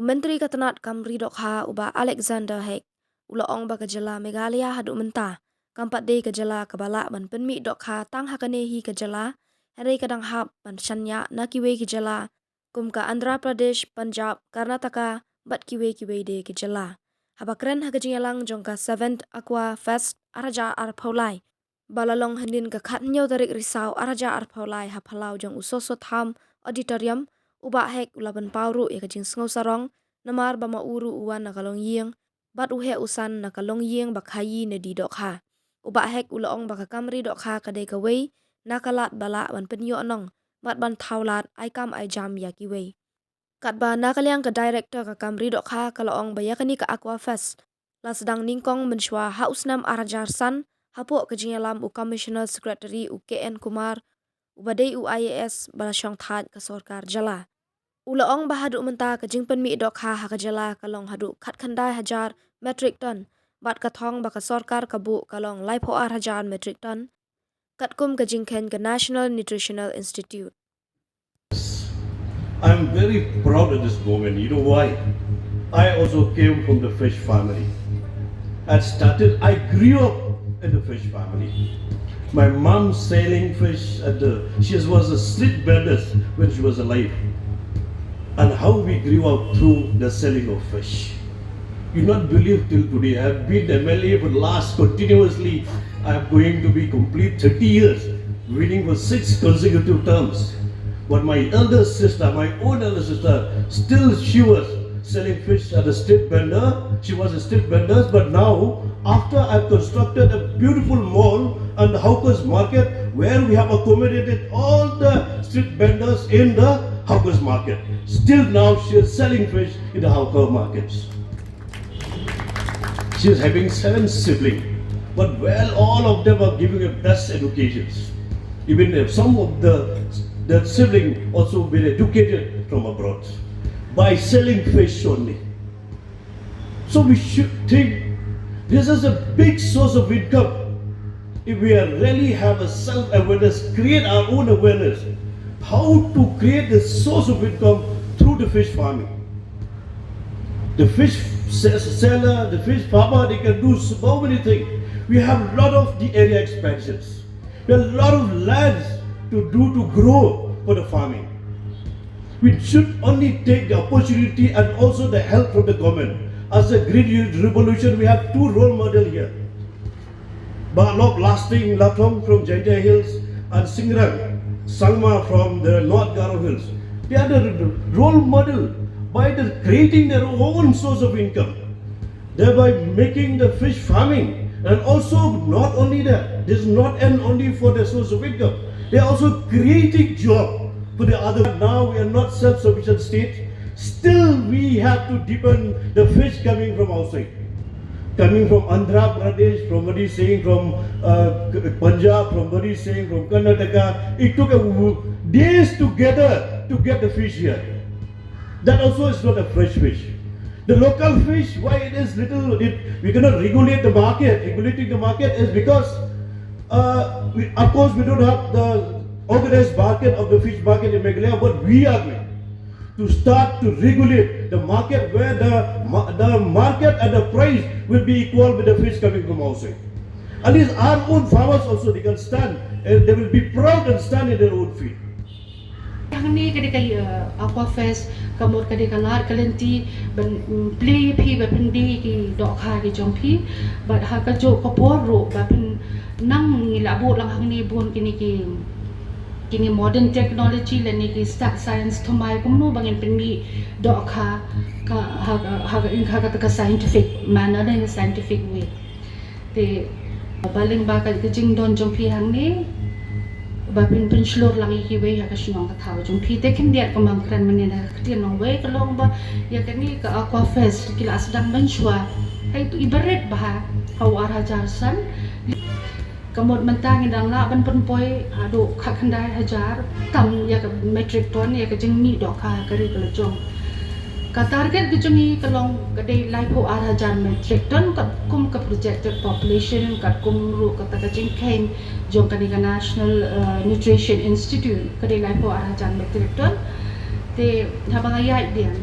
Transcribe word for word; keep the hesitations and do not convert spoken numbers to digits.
Myntri ka tnat kam ri dohkha u Bah Alexander Hek u la ong ba ka jylla Meghalaya haduh mynta kam pat dei ka jylla kaba lah ban pynmih dohkha tang ha kane hi ka jylla, hynrei ka dang hap ban shaniah na kiwei ki jylla kum ka Andhra Pradesh, Punjab, Karnataka bad kiwei kiwei de ki jylla. Haba kren ha ka jingïalang jong ka seventh Aqua Fest ar hajar arphew lai ba la long hynnin ka khathynñiew tarik Risaw ar hajar arphew lai ha phyllaw jong u Soso Tham Auditorium, u Bah Hek u la pynpaw ruh ïa ka jingsngew sarong namar ba ma u ruh u wan na ka longïing bad u heh u san na ka longïing ba khaïi ne die dohkha. U Bah Hek u la ong ba ka kam ri dohkha ka dei kawei na ka lad ba lah ban pynïoh nong bad ban thaw lad ai kam ai jam ïa kiwei. Katba na ka liang ka director ka kam ri dohkha ka la ong ba ïa kane ka Aqua Fest la sdang nyngkong mynshuwa ha u snem ar hajar san hapoh ka jingïalam u Commissioner Secretary u K N Kumar uba dei u I A S ba la shongthait ka sorkar jylla. U la ong ba haduh mynta ka jingpynmih dohkha ha ka jylla ka long haduh khatkhyndai hajar metric ton bad ka thong ba ka sorkar ka buh ka long laiphew ar hajar metric ton katkum ka jingkheiñ ka National Nutritional Institute. I'm very proud at this moment. You know why? I also came from the fish family. I started, I grew up in the fish family. My mom selling fish at the, she was a street vendor when she was alive. And how we grew up through the selling of fish. You not believe till today. I've been M L A for the last continuously. I'm going to be complete thirty years, winning for six consecutive terms. But my elder sister, my own elder sister, still she was selling fish at a street vendor. She was a street vendor, but now after I've constructed a beautiful mall and hawkers market where we have accommodated all the street vendors in the hawkers market. Still now she is selling fish in the hawker markets. She is having seven siblings, but well, all of them are giving a best educations. Even if some of the the sibling also been educated from abroad by selling fish only. So we should think this is a big source of income. If we are really have a self-awareness, create our own awareness, how to create the source of income through the fish farming. The fish se- seller, the fish farmer, they can do so many things. We have a lot of the area expansions. There are a lot of lands to do to grow for the farming. We should only take the opportunity and also the help from the government. As a green youth revolution, we have two role model here. Balok Lasting Lathong from Jaintia Hills and Singrang Sangma from the North Garo Hills. They are the role model by the creating their own source of income, thereby making the fish farming. And also, not only that, this is not an only for the source of income. They are also creating job for the other. Now we are not self-sufficient state. Still, we have to depend the fish coming from outside, coming from Andhra Pradesh, from what he's saying, from uh, Punjab, from what he's saying, from Karnataka. It took a w- days together to get the fish here. That also is not a fresh fish. The local fish, why it is little, it, we cannot regulate the market. Regulating the market is because, uh, we, of course, we don't have the organized market of the fish market in Meghalaya, but we are going to start to regulate the market where the, the market and the price will be equal with the fish coming from outside. At least our own farmers also, they can stand and they will be proud and stand in their own feet. Hangne ka dei ka Aqua Fest ka mut ka dei ka lad ka lynti ban plie phi ba phin die ki dohkha ki jong phi bad ha ka juh ka por ruh ba phin nang ngi la bud lang hangne bun kine ki kine modern technology lane ki science thymmai kumno ba ngin pynmih dohkha ka ha ka ha ka scientific manner lane scientific way. Te ba lyngba ka jingdon jong phi hangne ba phin pynshlur lang ïa kiwei ha ka shnong ka thaw jong phi. Te khyndiat kumba kren mynne na ka ktien nongwei ka long ba ïa kane ka Aqua Fest ki la sdang mynshuwa. Hei tu i barit bha ha u ar hajar san. Ka mut mynta ngi dang lah ban pynpoi haduh khatkhyndai hajar tam ïa ka metric ton ïa ka jingmih dohkha ha ka ri ka la jong. Ka target ka jong ngi ka long ka dei laiphew ar hajar metric ton kum ka projected population katkum ruh kata ka jingkheiñ jong kane ka National Nutrition Institute ka dei laiphew ar hajar metric ton. Te haba nga ïaid biang